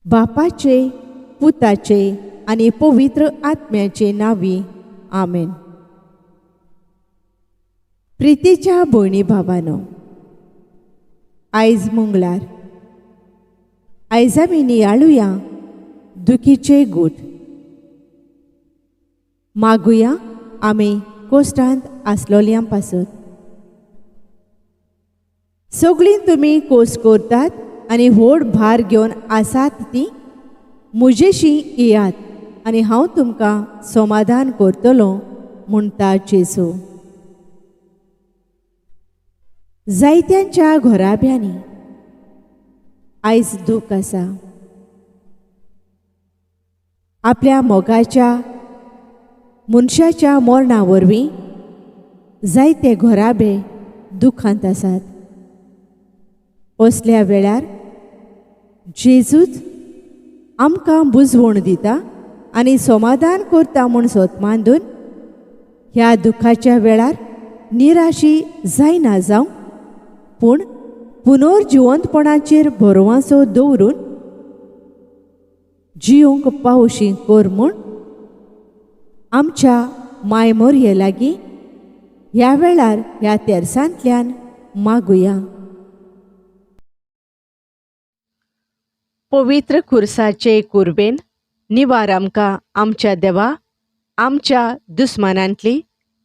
बापाचे, पुताचे आनी पवित्र आत्म्याचे नांवी, आमेन. प्रितीच्या भयणी भावानो, आयज मंगळार. आयज आमी नियाळुया दुखीचे गूट. मागुया आमी कोश्टांत आसलोल्या पासत. सगळीं तुमी कोस करतात आनी व्हड भार घेवन आसात ती म्हजेशी येयात आनी हांव तुमकां समाधान करतलो, म्हणटा जेजू. जायत्यांच्या घराब्यांनी आयज दूख आसा. आपल्या मोगाच्या मनशाच्या मरणा वरवीं जायते घराबे दुखांत आसात. असल्या वेळार जेजूच आमकां बुजवण दिता आनी समाधान करता म्हूण सोत मांदून ह्या दुखाच्या वेळार निराशी जायना जावं, पूण पुनर्जिवंतपणाचेर भरवांसो दवरून जिवंक पावशी कर म्हूण आमच्या माय मोरये लागीं ह्या वेळार ह्या तेरसांतल्यान मागुया. पवित्र खुर्साचे कुर्बेन निवार आमकां आमच्या देवा, आमच्या दुस्मानांतली,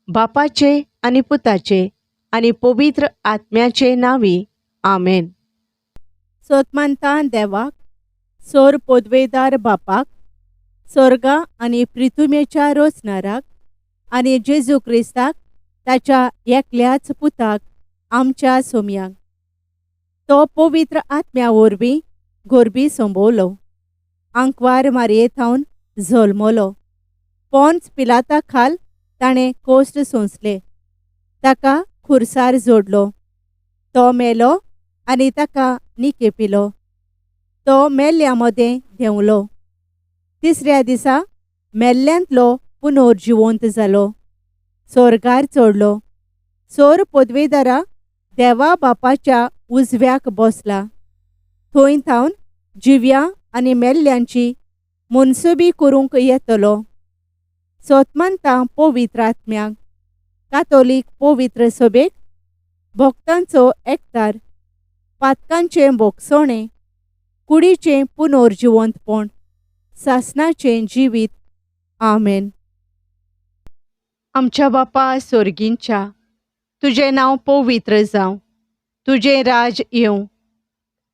बापाचे आनी पुताचे आनी पवित्र आत्म्याचे नांवी, आमेन. सोतमानता देवाक, सोर पोदवेदार बापाक, सोर्गा आनी प्रिथुमेच्या रोचनाराक आनी जेजू क्रिस्ताक ताच्या एकल्याच पुताक आमच्या सोम्याक, तो पवित्र आत्म्या वरवीं गोरबी संबवलो, आंकवार मारये थावन जल्मलो, पोंच पिलाता खाल ताणें कोश्ट सोंसले, ताका खुर्सार जोडलो, तो मेलो आनी ताका निकेपिलो, तो मेल्ल्या मदें देंवलो, तिसऱ्या दिसा मेल्ल्यांतलो पुनर्जिवंत जालो, सोर्गार चडलो, सोर पदवेदारा देवा बापाच्या उजव्याक बसला, थंय थावन जिव्या आनी मेल्ल्यांची मनसुबी करूंक येतलो. सोतमानता पवित्र आत्म्याक, कातोलीक पवित्र सभेक, भक्तांचो एकतार, पातकांचें भोगसणें, कुडीचें पुनर्जिवंतपण, सासणाचें जिवीत, आमेन. आमच्या बापा सोर्गींच्या, तुजें नांव पवित्र जावं, तुजें राज येवं,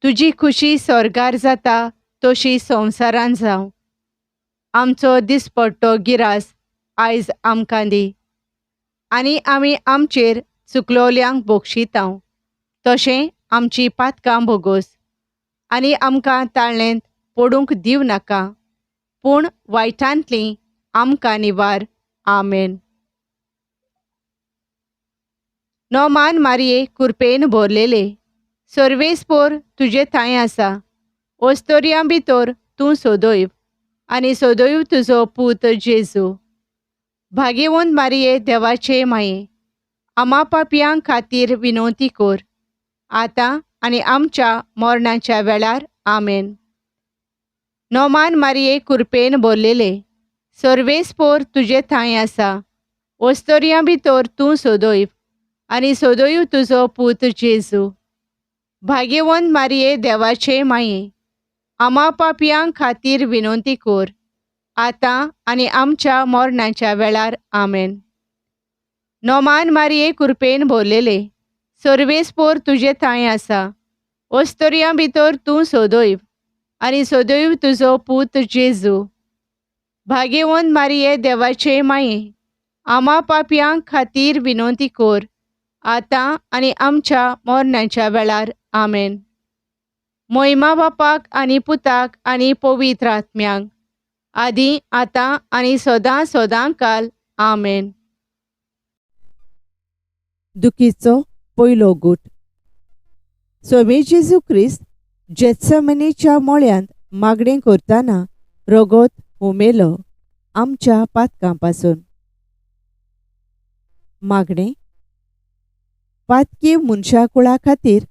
तुजी खुशी स्वर्गार जाता तशी संवसारान जावं. आमचो दिसपट्टो गिरास आयज आमकां दी आनी आमी आमचेर चुकलोल्यांक बोगशितांव तशें आमची पातकां भोगोस आनी आमकां ताळ्ळेंत पडूंक दिवं नाका, पूण वायटांतली आमकां निवार, आमेन. नोमान मारये कुरपेन भरलेले, सर्वेस्पोर तुजे थांय आसा, ओस्तोरयां भितर तूं सोदोयव आनी सोदोयव तुजो पूत जेजू. भागेवंत मारये देवाचे माये, आमा पापयां खातीर विनवती कर, आतां आनी आमच्या मरणाच्या वेळार, आमेन. नोमान मारये कुरपेन भरलेले, सर्वेस्पोर तुजे थांय आसा, ओस्तोरयां भितर तूं सोदोयव आनी सोदोयव तुजो पूत जेजू. भागेवंत मारये देवाचे माये, आमा पापयां खातीर विनवती कर, आतां आनी आमच्या मरणाच्या वेळार, आमेन. नोमान मारये कुरपेन भरलेले, सर्वेस्पोर तुजे थांय आसा, ओस्तोरयां भितर तूं सोदोयव आनी सोदोयव तुजो पूत जेजू. भागेवंत मारये देवाचे माये, आमा पापयां खातीर विनवती कर, आतां आनी आमच्या मरणाच्या वेळार, आमेन. मोहिमा बापाक आनी पुताक आनी पवित्र आत्म्याक, आदी आतां आनी सदां सदां काल, आमेन. दुखीचो पयलो गूट. स्वामी जेजू क्रिस्त जेत्समनीच्या मळ्यांत मागणें करतना रगत हुमेलो आमच्या पातकां पासून. मागणें. पातकी मनशाकुळा खातीर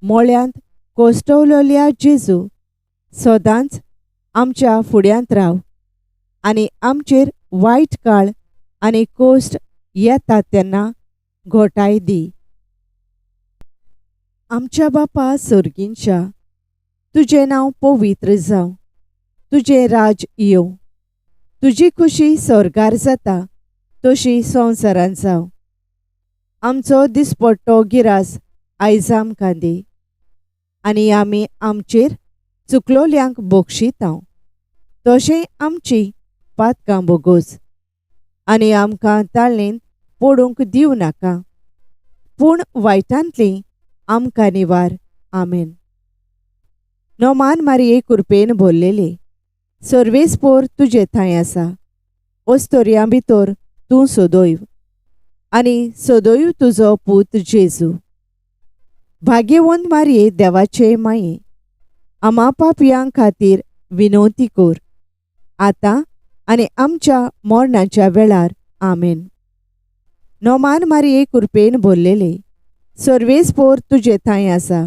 मळ्यांत कोश्टवलेल्या जेजू, सदांच आमच्या फुड्यांत राव आनी आमचेर वायट काळ आनी कोश्ट येता तेन्ना घोटाय दी. आमच्या बापा सर्गींच्या, तुजें नांव पवित्र जावं, तुजें राज येवं, तुजी खुशी स्वर्गार जाता तशी संवसारांत जावं. आमचो दिसपट्टो गिरास आयज आमकां दी आनी आमी आमचेर चुकलोल्यांक बक्षितांव तशें आमची पातकां बोगोस आनी आमकां ताळेंत पडूंक दिवं नाका, पूण वायटांतली आमकां निवार. आमेन. नोमान मारिये कुरपेन भरलेले, सर्वेस्पोर तुजे थंय आसा, ओस्तोरयां भितर तूं सदैव आनी सदैव तुजो पूत जेजू. भाग्यवंत मारिये देवाचे माये, आमा पापयां खातीर विनवती कर, आतां आनी आमच्या मरणाच्या वेळार. आमेन. नोमान मारिये कुरपेन भरलेले, सर्वेस्पोर तुजे थंय आसा,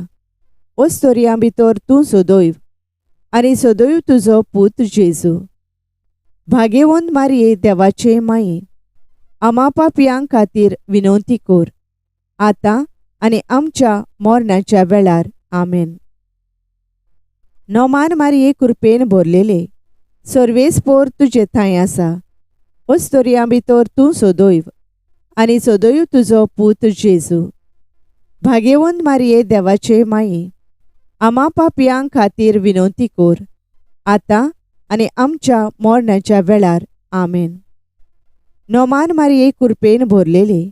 ओस्तोरयां भितर तूं सदैव आनी सदैव तुजो पूत जेजू. भाग्यवंत मारिये देवाचे माये, आमा पापयां खातीर विनवती कर, आतां आनी आमच्या मरणाच्या वेळार. आमेन. नोमान मारिये कुरपेन भरलेले, सर्वेस्पोर तुजे थंय आसा, ओस्तोरयां भितर तूं सदैव आनी सदैव तुजो पूत जेजू. भाग्यवंत मारिये देवाचे माये, आमा पापयां खातीर विनवती कर, आतां आनी आमच्या मरणाच्या वेळार. आमेन. नोमान मारिये कुरपेन भरलेले,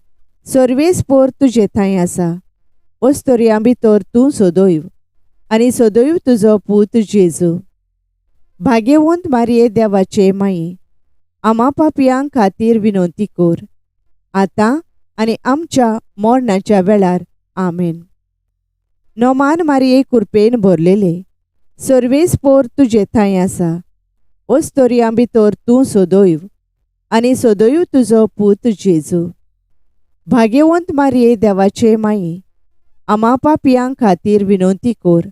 सर्वेस्पोर तुजे थंय आसा, ओस्तोरयां भितर तूं सदैव आनी सदैव तुजो पूत जेजू. भाग्यवंत मारिये देवाचे माये, आमा पापयां खातीर विनवती कर, आतां आनी आमच्या मरणाच्या वेळार. आमेन. नोमान मारिये कुरपेन भरलेले, सर्वेस्पोर तुजे थंय आसा, ओस्तोरयां भितर तूं सदैव आनी सदैव तुजो पूत जेजू. भाग्यवंत मारिये देवाचे माये, आमा पापयां खातीर विनवती कर,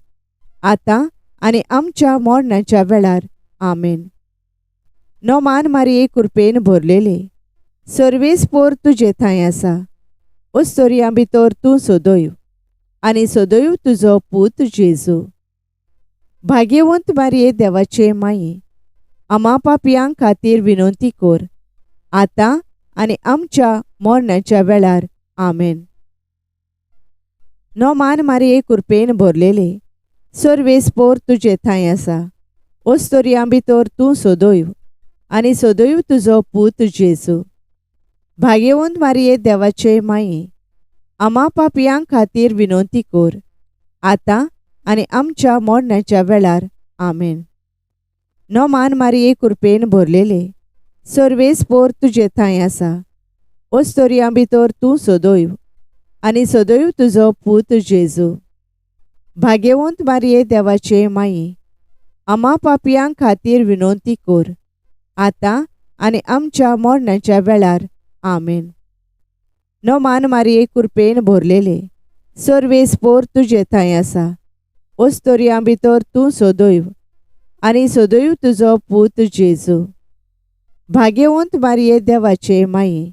आतां आनी आमच्या मरणाच्या वेळार. आमेन. नोमान मारिये कुरपेन भरलेले, सर्वेस्पोर तुजे थंय आसा, ओस्तोरयां भितर तूं सदैव आनी सदैव तुजो पूत जेजू. भाग्यवंत मारिये देवाचे माये, आमा पापयां खातीर विनवती कर, आतां आनी आमच्या मरणाच्या वेळार. आमेन. नोमान मारिये कुरपेन भरलेले, सर्वेस्पोर तुजे थंय आसा, ओस्तोरयां भितर तूं सदैव आनी सदैव तुजो पूत जेजू. भाग्यवंत मारिये देवाचे माये, आमा पापयां खातीर विनवती कर, आतां आनी आमच्या मरणाच्या वेळार. आमेन. नोमान मारिये कुरपेन भरलेले, सर्वेस्पोर तुजे थंय आसा, ओस्तोरयां भितर तूं सदैव आनी सदैव तुजो पूत जेजू. भाग्यवंत मारिये देवाचे माये, आमा पापयां खातीर विनवती कर, आतां आनी आमच्या मरणाच्या वेळार. आमेन. नोमान मारिये कुरपेन भरलेले, सर्वेस्पोर तुजे थंय आसा, ओस्तोरयां भितर तूं सदैव आनी सदैव तुजो पूत जेजू. भाग्यवंत मारिये देवाचे माये,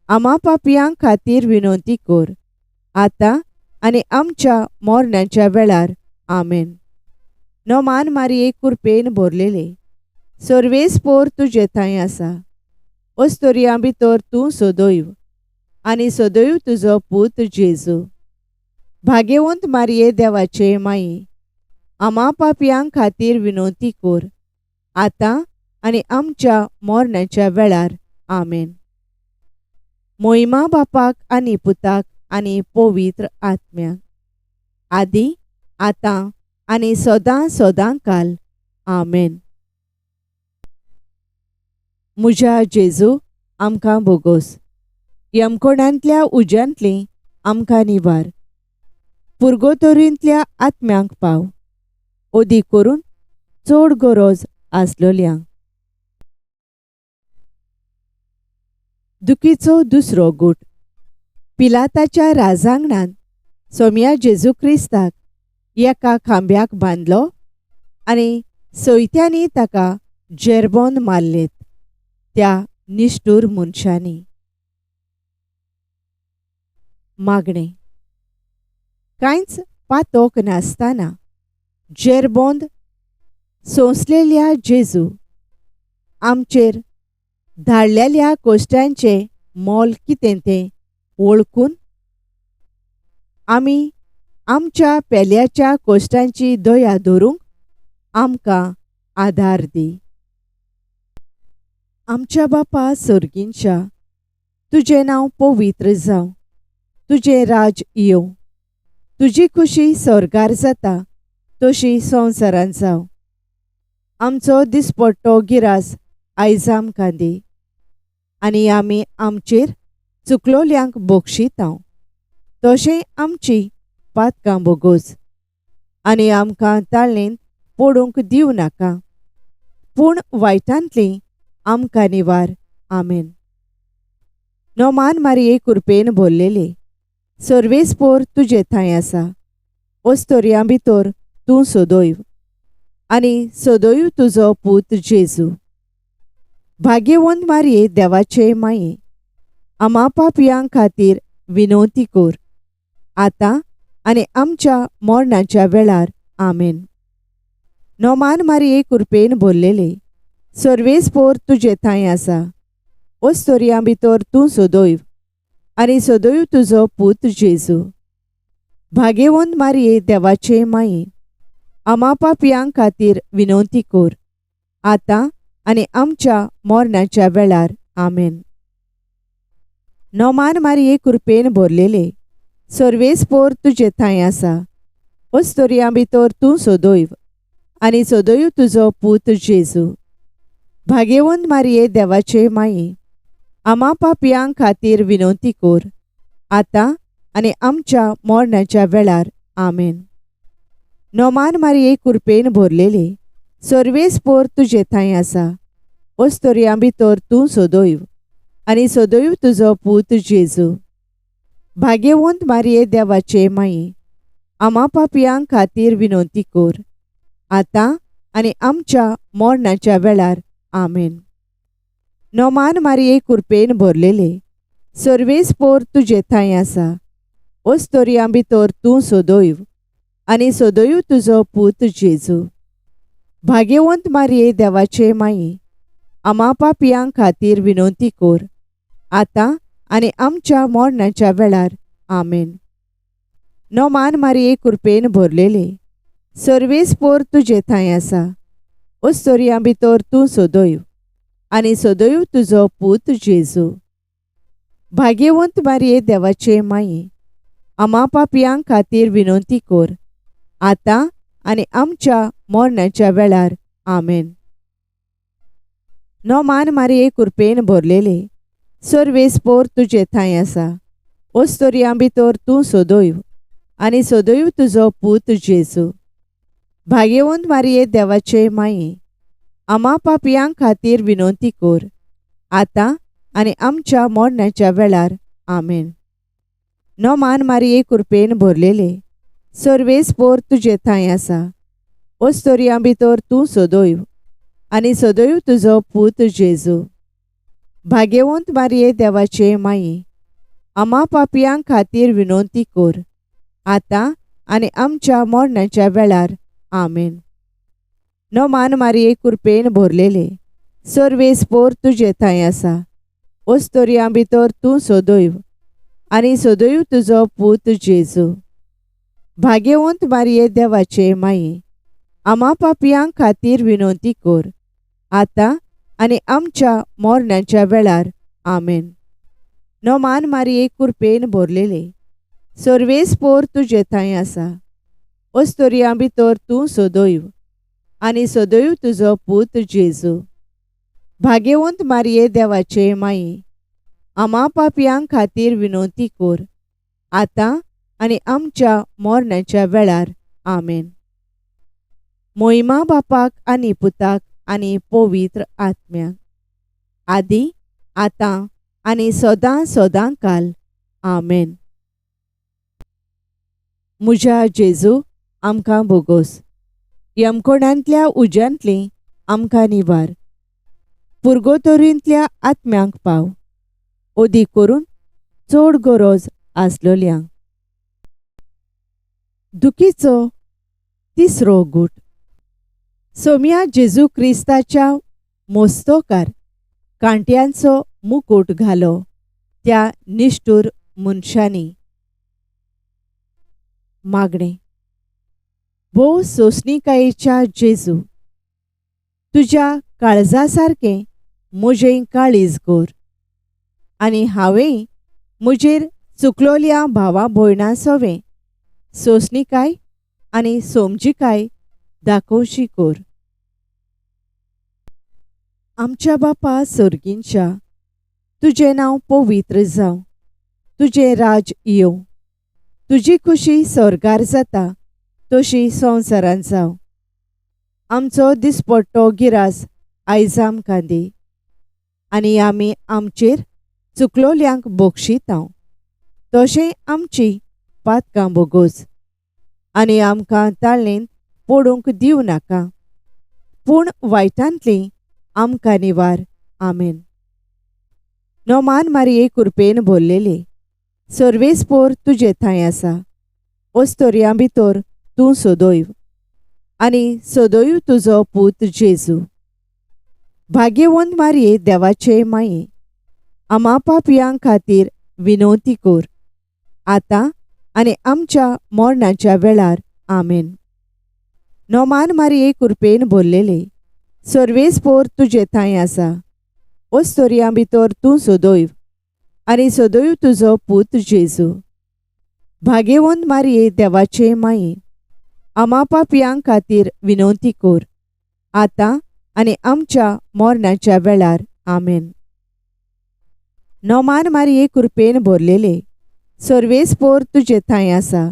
आमा पापयां खातीर विनवती कर, आतां आनी आमच्या मरणाच्या वेळार. आमेन. नोमान मारिये कुरपेन भरलेले, सर्वेस्पोर तुजे थंय आसा, ओस्तोरयां भितर तूं सदैव आनी सदैव तुजो पूत जेजू. भाग्यवंत मारिये देवाचे माये, आमा पापयां खातीर विनवती कर, आतां आनी आमच्या मरणाच्या वेळार. आमेन. मोहिमा बापाक आनी पुताक आनी पवित्र आत्म्याक, आदी आतां आनी सदां सदां काल. आमेन. म्हज्या जेजू, आमकां बोगोस, यमकोणांतल्या उज्यांतली आमकां निवार, पुर्गोतोरींतल्या आत्म्यांक पाव, ओदी करून चड गरज आसलोल्यांक. दुखीचो दुसरो गूट. पिलाताच्या राजांगणांत सोम्या जेजू क्रिस्ताक एका खांब्याक बांदलो आनी सोयत्यांनी ताका जेरबोन मारलेत त्या निश्ठूर मनशांनी. मागणें. कांयच पातोक नासतना जेरबोंद सोंसलेल्या जेजू, आमचेर धाडलेल्या कोश्टांचें मोल कितें तें वळखून आमी आमच्या पेल्याच्या कोश्टांची दया धरूंक आमकां आदार दी. आमच्या बापा सर्गींच्या, तुजें नांव पवित्र जावं, तुजें राज येवं, तुजी खुशी स्वर्गार जाता तशी संवसारांत जावं. आमचो दिसपट्टो गिरास आयज आमकां दी आनी आमी आमचेर चुकलोल्यांक बक्षितांव तशें आमची पातकां बोगोस आनी आमकां ताळेंत पडूंक दिवं नाका, पूण वायटांतली आमकां निवार. आमेन. नोमान मारये कुरपेन भरलेले, सर्वेस्पोर तुजे थंय आसा, ओस्तोरयां भितर तूं सदैव आनी सदैव तुजो पूत जेजू. भाग्यवंत मारये देवाचे माये, आमा पापयां खातीर विनवती कर, आतां आनी आमच्या मरणाच्या वेळार. आमेन. नोमान मारये कुरपेन भरलेले, सर्वेस्पोर तुजे थंय आसा, ओस्तोरयां भितर तूं सदैव आनी सदैव तुजो पूत जेजू. भाग्यवंत मारये देवाचे माये, आमा पापयां खातीर विनवती कर, आतां आनी आमच्या मरणाच्या वेळार. आमेन. नोमान मारये कुरपेन भरलेले, सर्वेस्पोर तुजे थंय आसा, ओस्तोरयां भितर तूं सदैव आनी सदैव तुजो पूत जेजू. भाग्यवंत मारये देवाचे माये, आमा पापयां खातीर विनवती कर, आतां आनी आमच्या मरणाच्या वेळार. आमेन. नोमान मारये कुरपेन भरलेले, सर्वेस्पोर तुजे थंय आसा, ओस्तोरयां भितर तूं सदैव आनी सदैव तुजो पूत जेजू. भाग्यवंत मारये देवाचे माये, आमा पापयां खातीर विनवती कर, आतां आनी आमच्या मरणाच्या वेळार. आमेन. नोमान मारये कुरपेन भरलेले, सर्वेस्पोर तुजे थंय आसा, ओस्तोरयां भितर तूं सदैव आनी सदैव तुजो पूत जेजू. भाग्यवंत मारये देवाचे माये, आमा पापयां खातीर विनवती कर, आतां आनी आमच्या मरणाच्या वेळार. आमेन. नोमान मारये कुरपेन भरलेले, सर्वेस्पोर तुजे थंय आसा, ओस्तोरयां भितर तूं सदैव आनी सदैव तुजो पूत जेजू. भाग्यवंत मारये देवाचे माये, आमा पापयां खातीर विनवती कर, आतां आनी आमच्या मरणाच्या वेळार. आमेन. नोमान मारये कुरपेन भरलेले, सर्वेस्पोर तुजे थंय आसा, ओस्तोरयां भितर तूं सदैव आनी सदैव तुजो पूत जेजू. भाग्यवंत मारये देवाचे माये, आमा पापयां खातीर विनवती कर, आतां आनी आमच्या मरणाच्या वेळार. आमेन. नोमान मारये कुरपेन भरलेले, सर्वेस्पोर तुजे थंय आसा, ओस्तोरयां भितर तूं सदैव आनी सदैव तुजो पूत जेजू. भाग्यवंत मारये देवाचे माये, आमा पापयां खातीर विनवती कर, आतां आनी आमच्या मरणाच्या वेळार. आमेन. नोमान मारये कुरपेन भरलेले, सर्वेस्पोर तुजे थंय आसा, ओस्तोरयां भितर तूं सदैव आनी सदैव तुजो पूत जेजू. भाग्यवंत मारये देवाचे माये, आमा पापयां खातीर विनवती कर, आतां आनी आमच्या मरणाच्या वेळार. आमेन. नोमान मारये कुरपेन भरलेले, सर्वेस्पोर तुजे थंय आसा, ओस्तोरयां भितर तूं सदैव आनी सदैव तुजो पूत जेजू. भाग्यवंत मारये देवाचे माये, आमा पापयां खातीर विनवती कर, आतां आनी आमच्या मरणाच्या वेळार. आमेन. मोहिमा बापाक आनी पुताक आनी पवित्र आत्म्याक, आदी आतां आनी सदां सदां काल. आमेन. म्हज्या जेजू, आमकां बोगोस. यमकोणांतल्या उज्यांतली आमकां निवार. पुर्गोतोरींतल्या आत्म्यांक पाव, ओदी करून चड गरज आसलोल्यांक. दुखीचो तिसरो गूट. सोम्या जेजू क्रिस्ताच्या मोस्तोकार कांट्यांचो मुकूट घालो त्या निश्ठूर मनशांनी. मागणें. भोव सोंसणीकायेच्या जेजू, तुज्या काळजा सारकें म्हजें काळीज कर आनी हांवें म्हजेर चुकलोल्या भावा भयणां सोवें सोंसणीकाय आनी सोमजिकाय दाखोवची कर. आमच्या बापा सर्गींच्या, तुजें नांव पवित्र जावं, तुजें राज येवं, तुजी खुशी स्वर्गार जाता तशी संवसारांत जावं. आमचो दिसपट्टो गिरास आयज आमकां दी आनी आमी आमचेर चुकलोल्यांक बक्षितांव तशें आमची पातकां बोगोस आनी आमकां ताळेंत पडूंक दिवं नाका, पूण वायटांतली आमकां निवार. आमेन. नोमान मारये कुरपेन भरलेले, सर्वेस्पोर तुजे थंय आसा, ओस्तोरयां भितर तूं सदैव आनी सदैव तुजो पूत जेजू. भाग्यवंत मारये देवाचे माये, आमा पापयां खातीर विनवती कर, आतां आनी आमच्या मरणाच्या वेळार. आमेन. नोमान मारये कुरपेन भरलेले, सर्वेस्पोर तुजे थंय आसा, ओस्तोरयां भितर तूं सदैव आनी सदैव तुजो पूत जेजू. भाग्यवंत मारये देवाचे माये, आमा पापयां खातीर विनवती कर, आतां आनी आमच्या मरणाच्या वेळार. आमेन. नोमान मारये कुरपेन भरलेले, सर्वेस्पोर तुजे थंय आसा,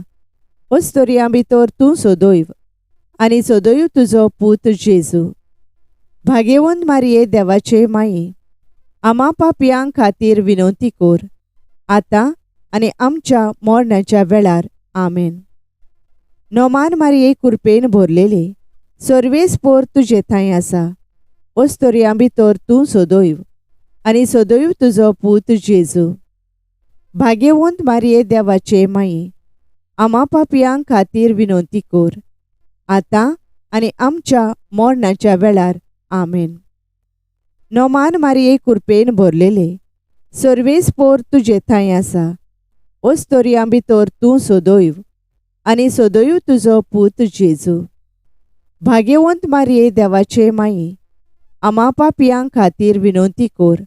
ओस्तोरयां भितर तूं सदैव आनी सदैव तुजो पूत जेजू. भाग्यवंत मारये देवाचे माये, आमा पापयां खातीर विनवती कर, आतां आनी आमच्या मरणाच्या वेळार. आमेन. नोमान मारये कुरपेन भरलेले, सर्वेस्पोर तुजे थंय आसा, ओस्तोरयां भितर तूं सदैव आनी सदैव तुजो पूत जेजू. भाग्यवंत मारये देवाचे माये, आमा पापयां खातीर विनवती कर, आतां आनी आमच्या मरणाच्या वेळार. आमेन. नोमान मारये कुरपेन भरलेले, सर्वेस्पोर तुजे थंय आसा, ओस्तोरयां भितर तूं सदैव आनी सदैव तुजो पूत जेजू. भाग्यवंत मारये देवाचे माये, आमा पापयां खातीर विनवती कर,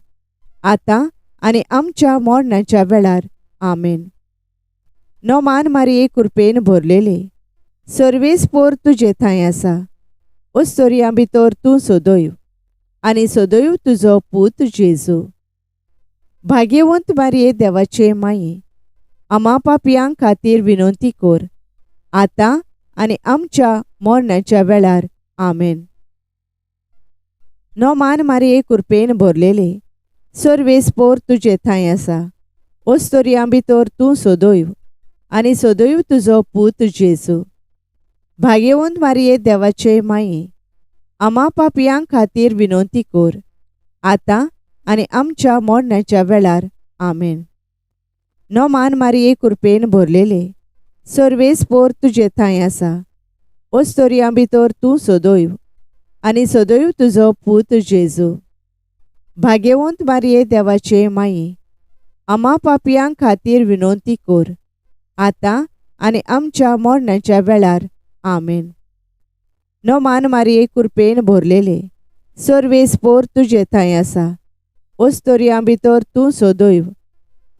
आतां आनी आमच्या मरणाच्या वेळार. आमेन. नोमान मारये कुरपेन भरलेले, सर्वेस्पोर तुजे थंय आसा, ओस्तोरयां भितर तूं सदैव आनी सदैव तुजो पूत जेजू. भाग्यवंत मारये देवाचे माये, आमा पापयां खातीर विनवती कर, आतां आनी आमच्या मरणाच्या वेळार. आमेन. नोमान मारये कुरपेन भरलेले, सर्वेस्पोर तुजे थंय आसा, ओस्तोरयां भितर तूं सदैव आनी सदैव तुजो पूत जेजू. भाग्यवंत मारये देवाचे माये, आमा पापयां खातीर विनवती कर, आतां आनी आमच्या मरणाच्या वेळार. आमेन. नोमान मारये कुरपेन भरलेले, सर्वेस्पोर तुजे थंय आसा, ओस्तोरयां भितर तूं सदैव आनी सदैव तुजो पूत जेजू. भाग्यवंत मारये देवाचे माये, आमा पापयां खातीर विनवती कर, आतां आनी आमच्या मरणाच्या वेळार. आमेन. नोमान मारये कुरपेन भरलेले, सर्वेस्पोर तुजे थंय आसा, ओस्तोरयां भितर तूं सदैव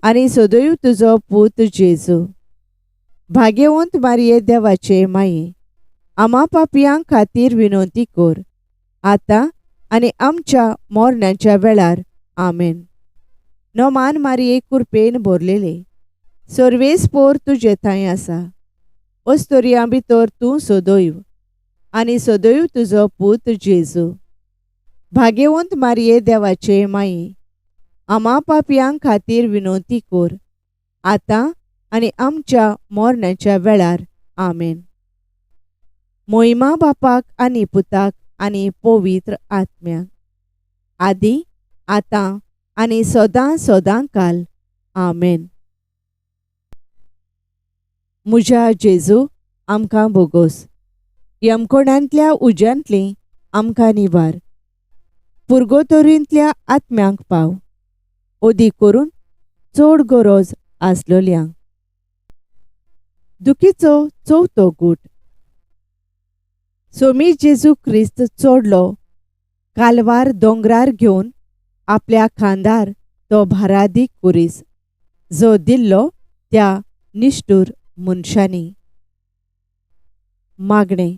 आनी सदैव तुजो पूत जेजू. भाग्यवंत मारये देवाचे माये, आमा पापयां खातीर विनवती कर, आतां आनी आमच्या मरणाच्या वेळार. आमेन. नोमान मारये कुरपेन भरलेले, सर्वेस्पोर तुजे थंय आसा, ओस्तोरयां भितर तूं सदैव आनी सदैव तुजो पूत जेजू. भाग्यवंत मारये देवाचे माये, आमा पापयां खातीर विनवती कर, आतां आनी आमच्या मरणाच्या वेळार. आमेन. मोहिमा बापाक आनी पुताक आनी पवित्र आत्म्याक, आदी आतां आनी सदां सदां काल. आमेन. म्हज्या जेजू, आमकां बोगोस. यमकोणांतल्या उज्यांतली आमकां निवार. पुर्गोतोरींतल्या आत्म्यांक पाव, ओदी करून चड गरज आसलोल्यांक. दुखीचो चवथो गूट. सोमी जेजू क्रिस्त चडलो कालवार दोंगरार घेवन आपल्या खांदार तो भारादीक कुरीस जो दिल्लो त्या निश्ठूर मनशांनी. मागणें.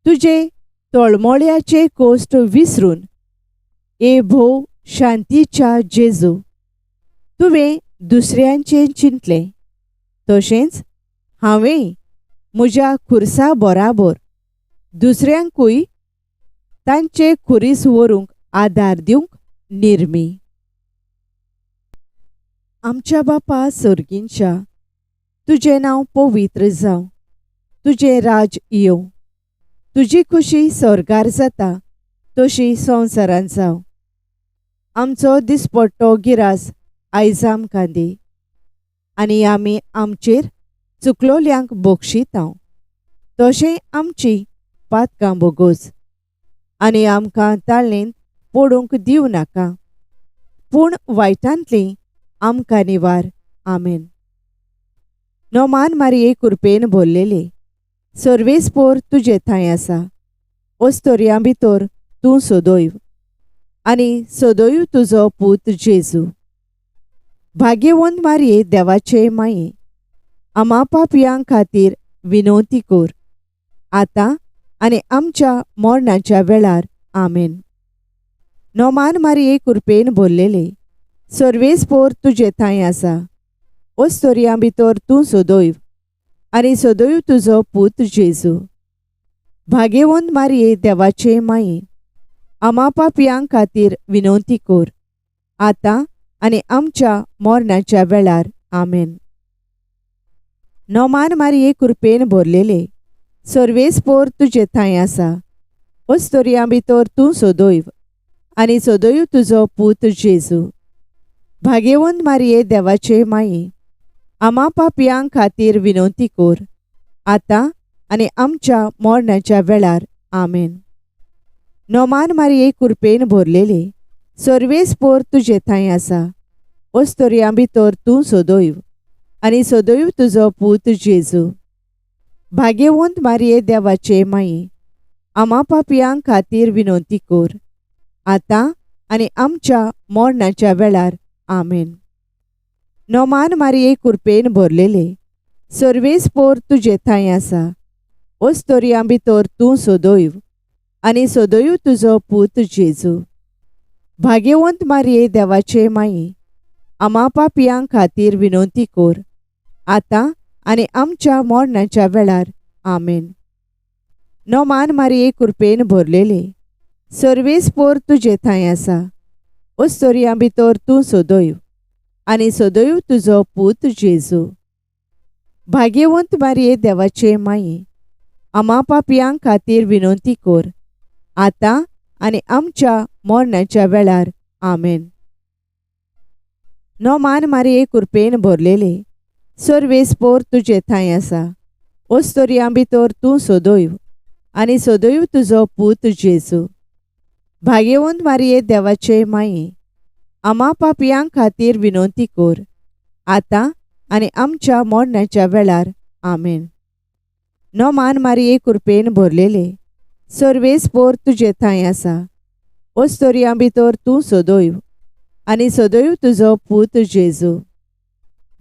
तुजे तळमळ्याचे कोश्ट विसरून ए भोव शांतीच्या जेजू, तुवें दुसऱ्यांचें चिंतलें, तशेंच हांवें म्हज्या खुर्सा बराबर दुसऱ्यांकूय तांचे खुरीस व्हरूंक आदार दिवंक निर्मी. आमच्या बापा सर्गींच्या, तुजें नांव पवित्र जावं, तुजें राज येवं, तुजी खुशी स्वर्गार जाता तशी संवसारांत जावं. आमचो दिसपट्टो गिरास आयज आमकां दी, आनी आमी आमचेर चुकलोल्यांक बक्षितांव, तशें आमची पातकां बोगोस, आनी आमकां ताळणेंत पडूंक दिवं नाका, पूण वायटांतली आमकां निवार. आमेन. नोमान मारये कुरपेन भरलेले, सर्वेस्पोर तुजे थंय आसा, ओस्तोरयां भितर तूं सदैव आनी सदैव तुजो पूत जेजू. भाग्यवंत मारये देवाचे माये, आमा पापयां खातीर विनवती कर, आतां आनी आमच्या मरणाच्या वेळार. आमेन. नोमान मारये कुरपेन भरलेले, सर्वेस्पोर तुजे थंय आसा, ओस्तोरयां भितर तूं सदैव आनी सदैव तुजो पूत जेजू. भाग्यवंत मारये देवाचे माये, आमा पापयां खातीर विनवती कर, आतां आनी आमच्या मरणाच्या वेळार. आमेन. नोमान मारये कुरपेन भरलेले, सर्वेस्पोर तुजे थंय आसा, ओस्तोरयां भितर तूं सदैव आनी सदैव तुजो पूत जेजू. भाग्यवंत मारये देवाचे माये, आमा पापयां खातीर विनवती कर, आतां आनी आमच्या मरणाच्या वेळार. आमेन. नोमान मारये कुरपेन भरलेले, सर्वेस्पोर तुजे थंय आसा, ओस्तोरयां भितर तूं सदैव आनी सदैव तुजो पूत जेजू. भाग्यवंत मारये देवाचे माये, आमा पापयां खातीर विनवती कर, आतां आनी आमच्या मरणाच्या वेळार. आमेन. नोमान मारये कुरपेन भरलेले, सर्वेस्पोर तुजे थंय आसा, ओस्तोरयां भितर तूं सदैव आनी सदैव तुजो पूत जेजू. भाग्यवंत मारये देवाचे माये, आमा पापयां खातीर विनवती कर, आतां आनी आमच्या मरणाच्या वेळार. आमेन. नोमान मारये कुरपेन भरलेले, सर्वेस्पोर तुजे थंय आसा, ओस्तोरयां भितर तूं सदैव आनी सदैव तुजो पूत जेजू. भाग्यवंत मारये देवाचे माये, आमा पापयां खातीर विनवती कर, आतां आनी आमच्या मरणाच्या वेळार. आमेन. नोमान मारये कुरपेन भरलेले, सर्वेस्पोर तुजे थंय आसा, ओस्तोरयां भितर तूं सदैव आनी सदैव तुजो पूत जेजू. भाग्यवंत मारये देवाचे माये, आमा पापयां खातीर विनवती कर, आतां आनी आमच्या मरणाच्या वेळार. आमेन. नोमान मारये कुरपेन भरलेले, सर्वेस्पोर तुजे थंय आसा, ओस्तोरयां भितर तूं सदैव आनी सदैव तुजो पूत जेजू.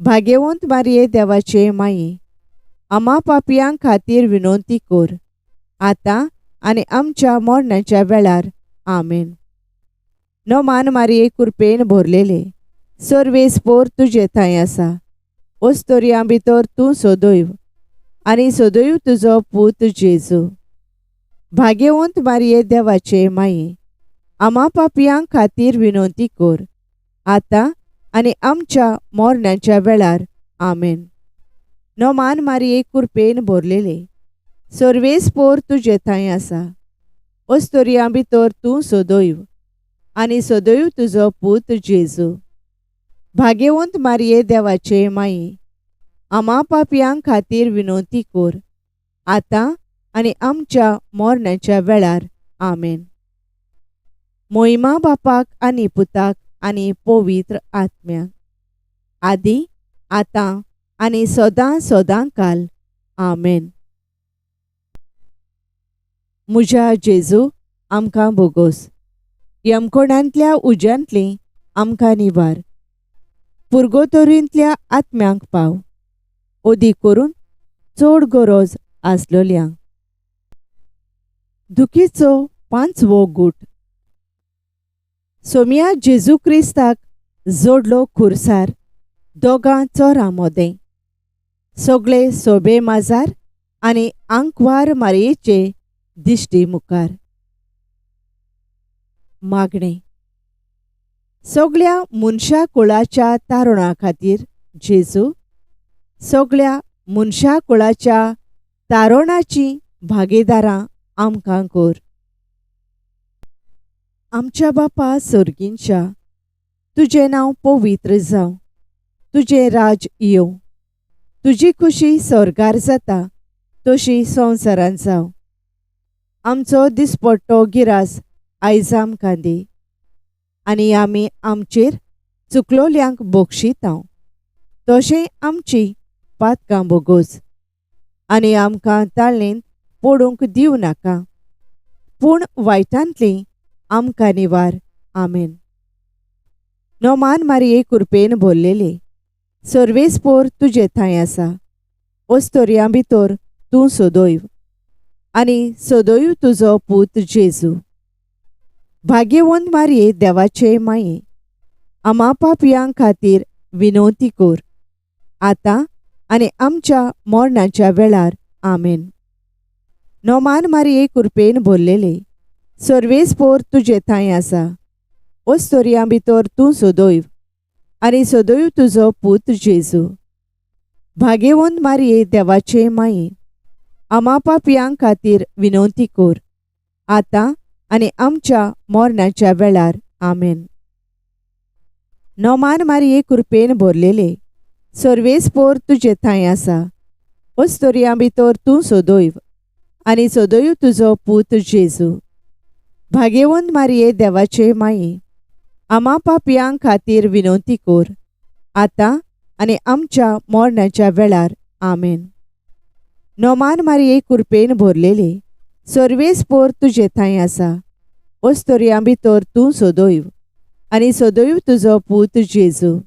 भाग्यवंत मारये देवाचे माये, आमा पापयां खातीर विनवती कर, आतां आनी आमच्या मरणाच्या वेळार. आमेन. नोमान मारये कुरपेन भरलेले, सर्वेस्पोर तुजे थंय आसा, ओस्तोरयां भितर तूं सदैव आनी सदैव तुजो पूत जेजू. भाग्यवंत मारये देवाचे माये, आमा पापयां खातीर विनवती कर, आतां आनी आमच्या मरणाच्या वेळार. आमेन. नोमान मारये कुरपेन भरलेले, सर्वेस्पोर तुजे थांय आसा. अस्तोरयां भितर तूं सदैव आनी सदैव तुजो पूत जेजू. भाग्यवंत मारये देवाचे माये, आमा पापयां खातीर विनवती कर, आतां आनी आमच्या मरणाच्या वेळार. आमेन. मोहिमा बापाक आनी पुताक आनी पवित्र आत्म्याक, आदी आतां आनी सदां सदां काल. आमेन. म्हज्या जेजू, आमकां बोगोस. यमकोणांतल्या उज्यांतली आमकां निवार. पुर्गोतोरींतल्या आत्म्यांक पाव, अदीक करून चड गरज आसलोल्यांक. दुखीचो पांचवो गूट. सोमया जेजू क्रिस्ताक जोडलो खुर्सार दोगां चोरां मोदें. सगळे सोबे माजार आनी आंकवार मारयेचे दिश्टी मुखार. मागणें. सगळ्या मनशा कुळाच्या तारुणा खातीर जेजू, सगळ्या मनशा कुळाच्या तारुणाची भागीदारां आमकां कर. आमच्या बापा सर्गींच्या, तुजें नांव पवित्र जावं, तुजें राज येवं, तुजी खुशी स्वर्गार जाता तशी संवसारांत जावं. आमचो दिसपट्टो गिरास आयज आमकां दी, आनी आमी आमचेर चुकलोल्यांक बक्षितांव तशें आमची पातकां बोगोस, आनी आमकां ताळणेंत पडूंक दिवं नाका, पूण वायटांतली आमकां निवार. आमेन. नोमान मारये कृपेन भरलेले, सर्वेस्पोर तुजे थांय आसा. अस्तोरयां भितर तूं सदैव आनी सदैव तुजो पूत जेजू. भाग्यवंत मारये देवाचे माये, आमा पापयां खातीर विनवती कर, आतां आनी आमच्या मरणाच्या वेळार. आमेन. नोमान मारये कृपेन भरलेले, सर्वेस्पोर तुजे थांय आसा. अस्तोरयां भितर तूं सदैव आनी सदैव तुजो पूत जेजू. भाग्यवंत मारये देवाचे माये, आमा पापयां खातीर विनवती कर, आतां आनी आमच्या मरणाच्या वेळार. आमेन. नोमान मारये कृपेन भरलेले, सर्वेस्पोर तुजे थांय आसा. अस्तोरयां भितर तूं सदैव आनी सदैव तुजो पूत जेजू. भाग्यवंत मारये देवाचे माये, आमा पापयां खातीर विनवती कर, आतां आनी आमच्या मरणाच्या वेळार. आमेन. नोमान मारये कृपेन भरलेले, सर्वेस्पोर तुजे थांय आसा. अस्तोरयां भितर तूं सदैव आनी सदैव तुजो पूत जेजू.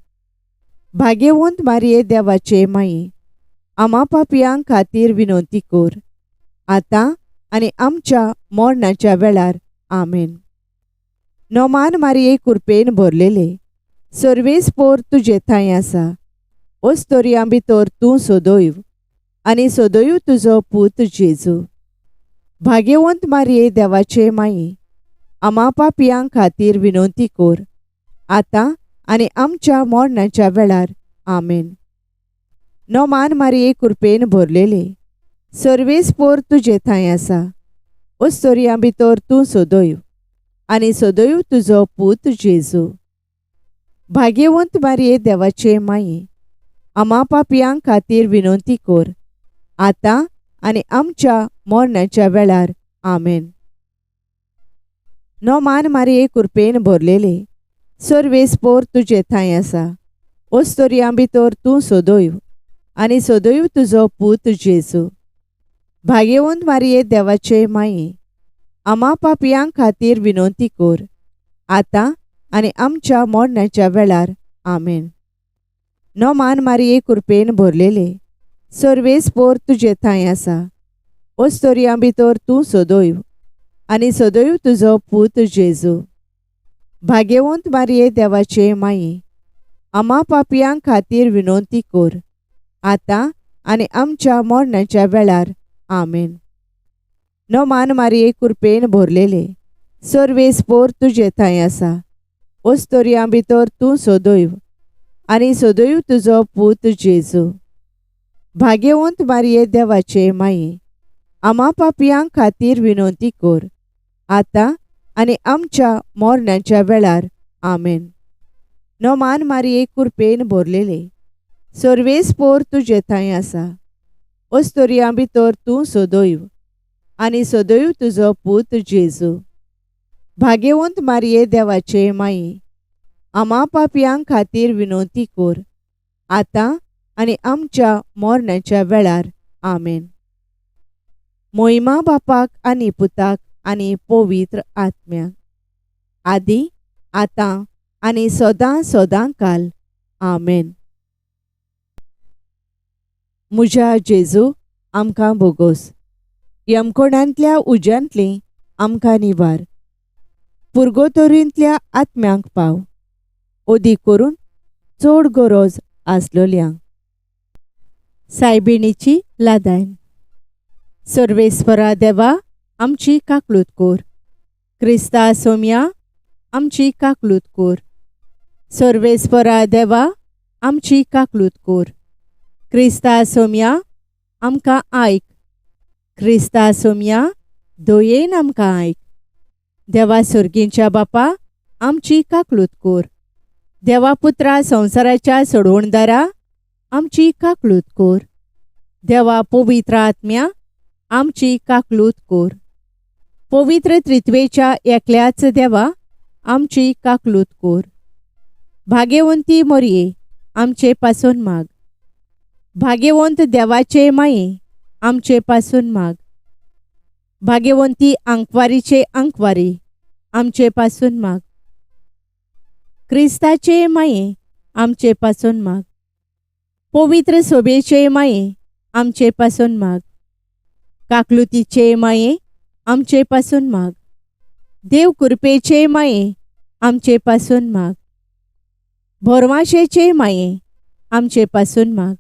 भाग्यवंत मारये देवाचे माये, आमा पापयां खातीर विनवती कर, आतां आनी आमच्या मरणाच्या वेळार. आमेन. नोमान मारये कृपेन भरलेले, सर्वेस्पोर तुजे थांय आसा. अस्तोरयां भितर तूं सदैव आनी सदैव तुजो पूत जेजू. भाग्यवंत मारये देवाचे माये, आमा पापयां खातीर विनवती कर, आतां आनी आमच्या मरणाच्या वेळार. आमेन. नोमान मारये कृपेन भरलेले, सर्वेस्पोर तुजे थांय आसा. अस्तोरयां भितर तूं सदैव आनी सदैव तुजो पूत जेजू. भाग्यवंत मारये देवाचे माये, आमा पापयां खातीर विनवती कर, आतां आनी आमच्या मरणाच्या वेळार. आमेन. नोमान मारये कृपेन भरलेले, सर्वेस्पोर तुजे थांय आसा. अस्तोरयां भितर तूं सदैव आनी सदैव तुजो पूत जेजू. भाग्यवंत मारये देवाचे माये, आमा पापयां खातीर विनवती कर, आतां आनी आमच्या मरणाच्या वेळार. आमेन. नोमान मारये कृपेन भरलेले, सर्वेस्पोर तुजे थांय आसा. अस्तोरयां भितर तूं सदैव आनी सदैव तुजो पूत जेजू. भाग्यवंत मारये देवाचे माये, आमा पापयां खातीर विनवती कर, आतां आनी आमच्या मरणाच्या वेळार. आमेन. नोमान मारये कृपेन भरलेले, सर्वेस्पोर तुजे थांय आसा. अस्तोरयां भितर तूं सदैव आनी सदैव तुजो पूत जेजू. भाग्यवंत मारये देवाचे माये, आमा पापयां खातीर विनवती कर, आतां आनी आमच्या मरणाच्या वेळार. आमेन. नोमान मारये कुरपेन भरलेले, सर्वेस्पोर तुजे थंय आसा. अस्तोरियां भितर तूं सदैव आनी सदैव तुजो पूत जेजू. भाग्यवंत मारये देवाचे माये, आमा पापयां खातीर विनवती कर, आतां आनी आमच्या मरणाच्या वेळार. आमेन. मोहिमा बापाक आनी पुताक आनी पवित्र आत्म्याक, आदी आतां आनी सदां सदां काल. आमेन. म्हज्या जेजू, आमकां बोगोस. यमकोणांतल्या उज्यांतली आमकां निवार. पुर्गोतोरींतल्या आत्म्यांक पाव, अदीक करून चड गरज आसलोल्यांक. सायबिणीची लादायन. सर्वेस्परा देवा, आमची काकलूत कोर. क्रिस्ता सोम्या, आमची काकलूत कोर. सर्वेस्परा देवा, आमची काकलूत कोर. क्रिस्ता सोम्या, आमकां आयक. क्रिस्ता सोम्या, दयेन आमकां आयक. देवा सर्गींच्या बापा, आमची काकलूत कोर. देवा पुत्रा संवसाराच्या सोडवणदारा, आमची काकलूत कोर. देवा पवित्र आत्म्या, आमची काकलूत कोर. पवित्र त्रित्वेच्या एकल्याच देवा, आमची काकलूत कोर. भाग्यवंती मोरये, आमचे पासून माग. भाग्यवंत देवाचे माये, आमचे पासून माग. भाग्यवंती आंकवारीचे आंकवारी, आमचे पासून माग. क्रिस्ताचे माये, आमचे पासून माग. पवित्र सोबेचे माये, आमचे पासून माग. काकलुतीचे माये, आमचे पासून माग. देव कृपेचे माये, आमचे पासून माग. भरवाशेचे माये, आमचे पासून माग.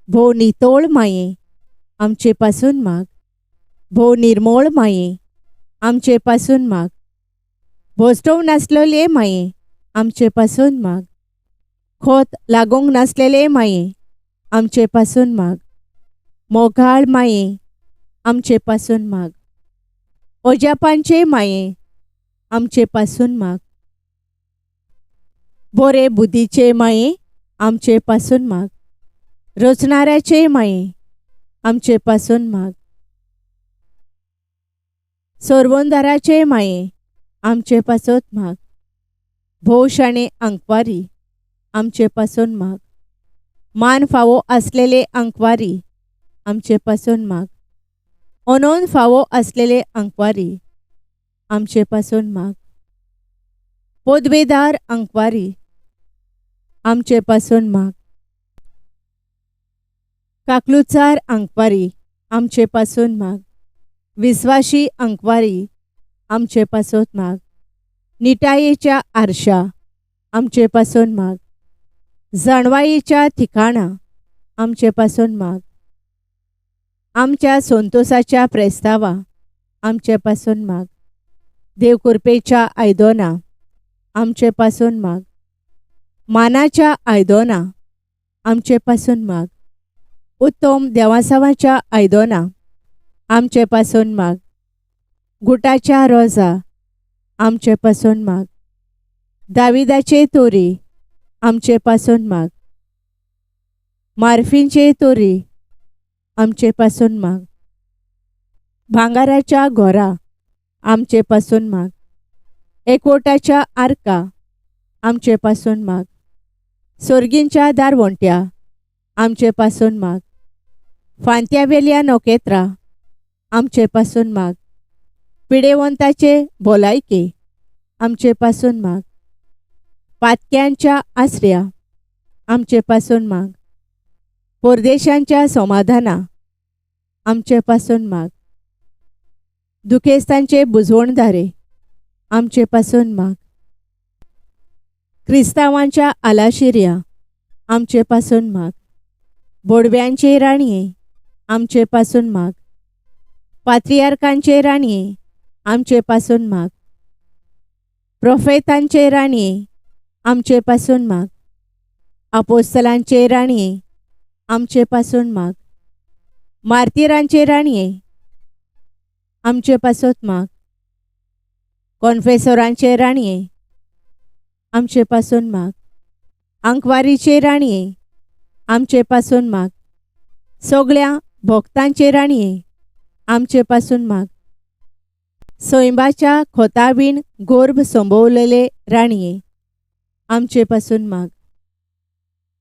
भोव नितोळ माये, आमचे पासून माग. भोव निर्मोळ माये, आमचे पासून माग. भोसटोव नासलेले माये, आमचे पासून माग. खोत लागूंक नासलेले माये, आमचे पासून माग. मोगाळ माये, आमचे पासून माग. ओजापांचे माये, आमचे पासून माग. बोरे बुद्धीचे माये, आमचे पासून माग. रचणाऱ्याचे माये, आमचे पासून माग. सोरवंदाराचे माये, आमचे पासत माग. भोव शाणे आंकवारी, आमचे पासून माग. मान फावो आसलेले आंकवारी, आमचे पासून माग. अनोन फावो आसलेले आंकवारी, आमचे पासून माग. पदवेदार आंकवारी, आमचे पासून माग. काकलुचार आंकवारी, आमचे पासून माग. विस्वाशी आंकवारी, आमचे पासत माग. निटायेच्या आरशा, आमचे पासून माग. जाणवायेच्या ठिकाणा, आमचे पासून माग. आमच्या संतोसाच्या प्रेस्तावा, आमचे पासून माग. देव कृपेच्या आयदोना, आमचे पासून माग. मानाच्या आयदोना, आमचे पासून माग. उत्तम देवासावाच्या आयदोना, आमचे पासून माग. गुटाच्या रोजा, आमचे पासून माग. दाविदाचे तोरी, आमचे पासून माग. मार्फींचे तोरी, आमचे पासून माग. भांगाराच्या घोरा, आमचे पासून माग. एकवटाच्या आर्का, आमचे पासून माग. सोर्गींच्या दारवंट्या, आमचे पासून माग. फांत्यावेल्या नखेत्रां, आमचे पासून माग. पिडेवंताचे भलायके, आमचे पासून माग. पातक्यांच्या आसऱ्या, आमचे पासून माग. परदेशांच्या समाधाना, आमचे पासून माग. दुखेस्तांचे बुजवणदारे, आमचे पासून माग. क्रिस्तांवांच्या आलाशिऱ्या, आमचे पासून माग. बोडव्यांचे राणये, आमचे पासून माग. पात्रियार्कांचे राणये, आमचे पासून माग. प्रोफेतांचे राणये, आमचे पासून माग. आपोस्तलांचे राणये, आमचे पासून माग. मार्तिरांचे राणये, आमचे पासत माग. कॉन्फेसोरांचे राणये, आमचे पासून माग. आंकवारीचे राणये, आमचे पासून माग. सगळ्या भक्तांचे राणये, आमचे पासून माग. सैंबाच्या खोताबीन गोर्भ संभवलेले राणये, आमचे पासून माग.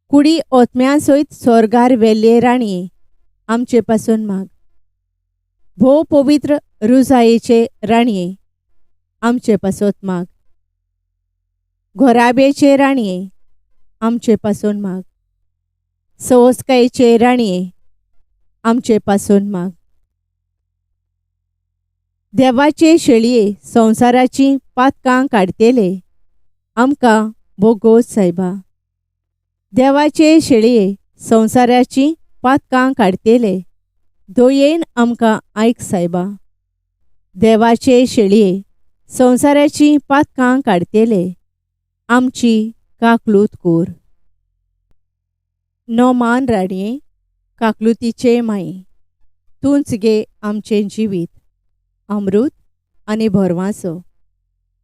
कुडी ओतम्या सयत स्वर्गार वेल्ले राणये, आमचे पासून माग. भोव पवित्र रुजायेचे राणये, आमचे पासत माग. घोराब्याचे राणये, आमचे पासून माग. सवस्कायेचे राणये, आमचे पासून माग. देवाचे शेळये संवसाराची पातकां काडटेले, आमकां बोगोस सायबा. देवाचे शेळये संवसाराची पातकां काडटेले, दयेन आमकां आयक सायबा. देवाचे शेळये संवसाराची पातकां काडटेले, आमची काकलूत कोर. नोमान राणये, काकलुतीचे माये, तूंच गे आमचें जिवीत, अमृत आनी भरवांसो.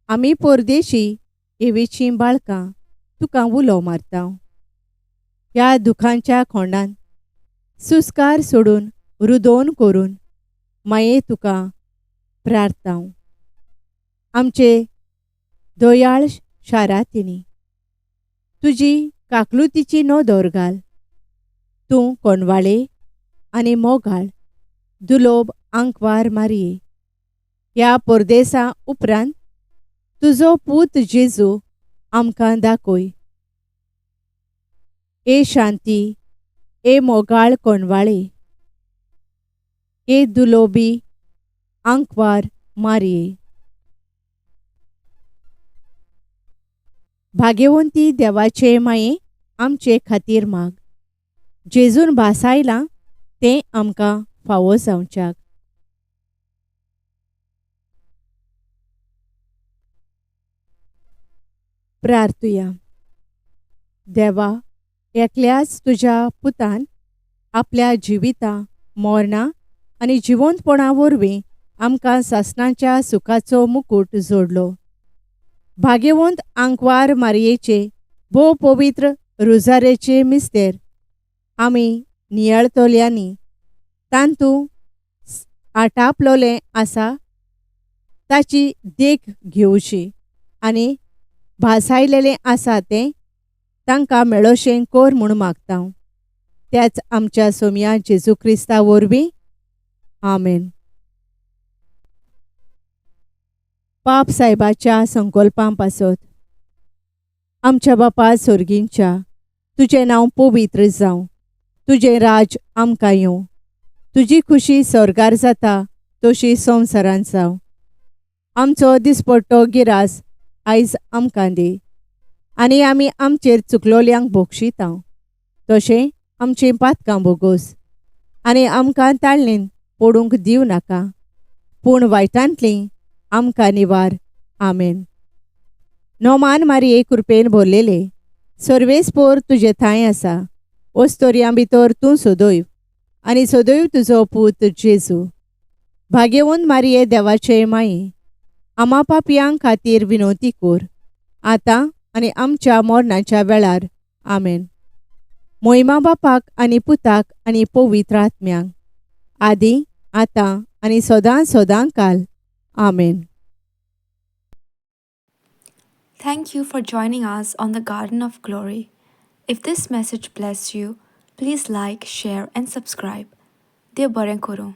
आमी परदेशी एवेचीं बाळकां तुका उलो मारता. ह्या दुखांच्या खोंडान सुस्कार सोडून रुदोन करून माये तुका प्रार्थना. आमचे दयाळ शारातिनी तुजी काकलुतीची नदर घाल. तूं कोणवाळे आनी मोगाळ दुलोब आंकवार मारये. ह्या परदेसा उपरांत तुजो पूत जेजू आमकां दाखय. ए शांती, ए मोगाळ कोणवाळे, ए दुलोबी आंकवार मारये. भाग्यवंती देवाचे माये, आमचे खातीर माग. जेजून भासायलां तें आमकां फावो जावच्याक. प्रार्थुया. देवा, एकल्याच तुज्या पुतान आपल्या जिविता, मरणां आनी जिवंतपणा वरवीं आमकां सासणाच्या सुखाचो मुकूट जोडलो. भाग्यवंत आंकवार मारयेचे भोव पवित्र रुजारेचे मिस्तेर आमी नियाळतल्यांनी तांतू आटापलोलें आसा ताची देख घेवची आनी भासायलेलें आसा तें तांकां मेळोशें कोर म्हूण मागता. त्याच आमच्या सोमया जेजू क्रिस्ता वरवीं. आमेन. पाप सायबाच्या संकल्पां पासत. आमच्या बापा सोर्गींच्या, तुजें नांव पवित्र जावं, तुजें राज आमकां येवं, तुजी खुशी स्वर्गार जाता तशी संवसारांत जावं. आमचो दिसपट्टो गिरास आयज आमकां दी आनी आमी आमचेर चुकलोल्यांक बोगशिता तशें आमचीं पातकां बोगोस आनी आमकां ताळणेन पडूंक दिवं नाका, पूण वायटांतलीं आमकां निवार. आमेन. नोमान मारये कृपेन भरलेले, सर्वेस्पोर तुजे थांय आसा. ओस्तोरयां भितर तूं सदैव आनी सदैव तुजो पूत जेजू. भाग्यवंत मारये देवाचे माये, आमा पापयां खातीर विनवती कोर, आतां आनी आमच्या मरणाच्या वेळार. आमेन. मोहिमा बापाक आनी पुताक आनी पवित्र आत्म्यांक, आदी आतां आनी सदां सदां काल. आमेन. Thank you for joining us on the Garden of Glory. If this message blessed you, please like, share, and subscribe. देव बरें करूं.